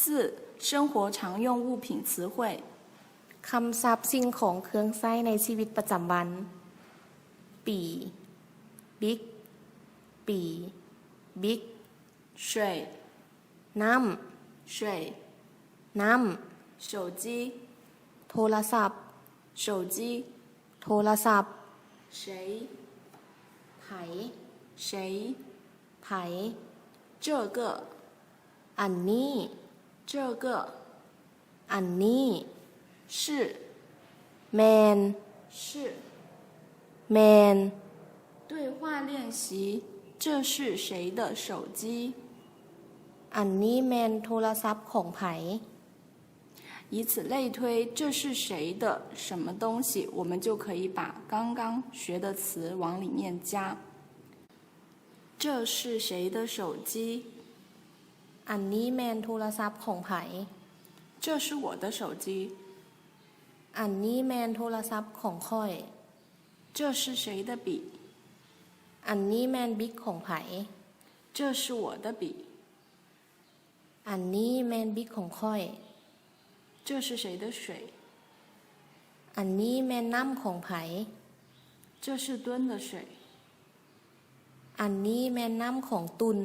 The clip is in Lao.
四、生活常用物品词汇。 ຄຳສັບສິ່ງຂອງເຄື່ອງໃຊ້ໃນຊີວິດປະຈຳວັນ. ປີ ບິກ ປີ ບິກ. 水 ນ້ຳ 水 ນ້ຳ. 手机 ໂທລະສັບ 手机 ໂທລະສັບ. 谁 ໃຜ 谁 ໃຜ. 这个 ອັນນີ້ 这个 ອັນນີ້. 是 ແມ່ນ 是 ແມ່ນ. 对话练习：这是谁的手机？ ອັນນີ້ແມ່ນໂທລະສັບຂອງໃຜ? 以此类推，这是谁的什么东西，我们就可以把刚刚学的词往里面加。这是谁的手机？ ອັນນີ້ແມ່ນໂທລະສັບຂອງໃຜ? 这是我的手机。 ອັນນີ້ແມ່ນໂທລະສັບຂອງຂ້ອຍ. 这是谁的笔？ ອັນນີ້ແມ່ນບິກຂອງໃຜ? 这是我的笔。 ອັນນີ້ແມ່ນບິກຂອງຂ້ອຍ. 这是谁的水？ ອັນນີ້ແມ່ນນ້ຳຂອງໃຜ? 这是蹲的水。 ອັນນີ້ແມ່ນນ້ຳຂອງຕຸ່ນ.